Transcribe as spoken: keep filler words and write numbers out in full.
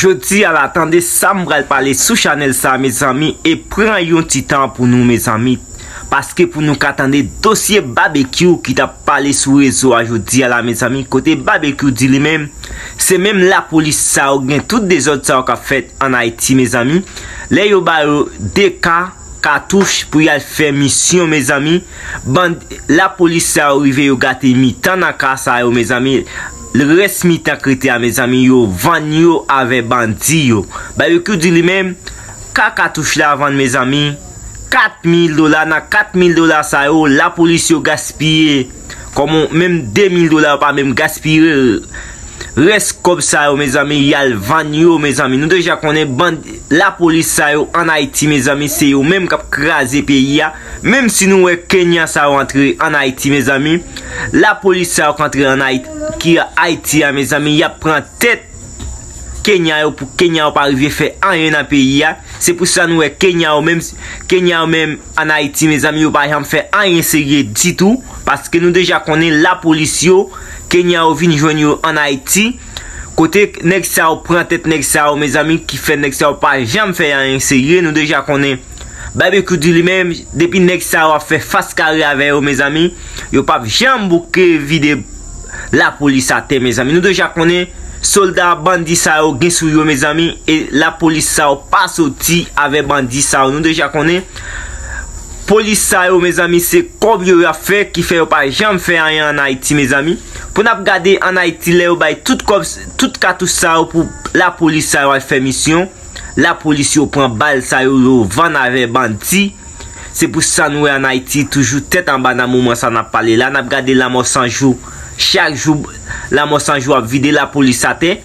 Jodi a la, tande sa m pral pale sou chanèl sa, mezanmi, e pran yon ti tan pou nou, mezanmi, paske pou nou ka tande dosye Babekyou ki t ap pale sou rezo a jodi a la, mezanmi, kote Babekyou di li menm, se menm lapolis sa yo gen tout dezòd sa yo k ap fèt ann Ayiti, mezanmi. Lè yo ba yo de ka katouch pou y al fè misyon, mezanmi, band, lapolis sa yo rive, yo gate mitan nan ka sa yo, mezanmi. Rès mitan k rete a, mezanmi, yo vann yo avè bandi yo. Babekyou di li menm, ka katouch la vann, mezanmi, kat mil dola. Nan kat mil dola sa yo, lapolis yo gaspiye kòman menm de mil dola, yo pa menm gaspiye. Rès kòb sa yo, mezanmi, y al vann yo, mezanmi. Nou deja konnen band, lapolis sa yo ann Ayiti, mezanmi, se yo menm k ap kraze peyi a. Menm si nou wè Kenya sa yo antre ann Ayiti, mezanmi, lapolis sa yo k antre ann Ayiti, ki Ayiti a, mezanmi, y ap pran tèt Kenya yo pou Kenya yo pa rive fè anyen nan peyi a. Se pou sa nou wè Kenya yo menm, Kenya yo menm ann Ayiti, mezanmi, yo pa janm fè anyen serye ditou, paske nou deja konnen lapolis yo, Kenya yo vin jwenn yo ann Ayiti, kote nèg sa yo pran tèt nèg sa yo, mezanmi, ki fè nèg sa yo pa janm fè anyen serye. Nou deja konnen Babekyou di li menm, depi nèg sa yo ap fè fas kare avè yo, mezanmi, yo p ap janm bouke vide lapolis atè, mezanmi. Nou deja konnen sòlda bandi sa yo gen sou yo, mezanmi, e lapolis sa yo pa soti avè bandi sa yo. Nou deja konnen polis sa yo, mezanmi, se kòb yo y ap fè ki fè yo pa janm fè anyen ann Ayiti, mezanmi. Pou n ap gade ann Ayiti, lè yo bay tout kòb, tout katouch sa yo pou lapolis sa yo al fè misyon, lapolis yo pran bal sa yo, yo vann avè bandi. Se pou sa nou wè ann Ayiti toujou tèt anba nan moman sa n ap pale la. N ap gade Lanmò San Jou. Chak jou, Lanmò San Jou ap vide lapolis atè.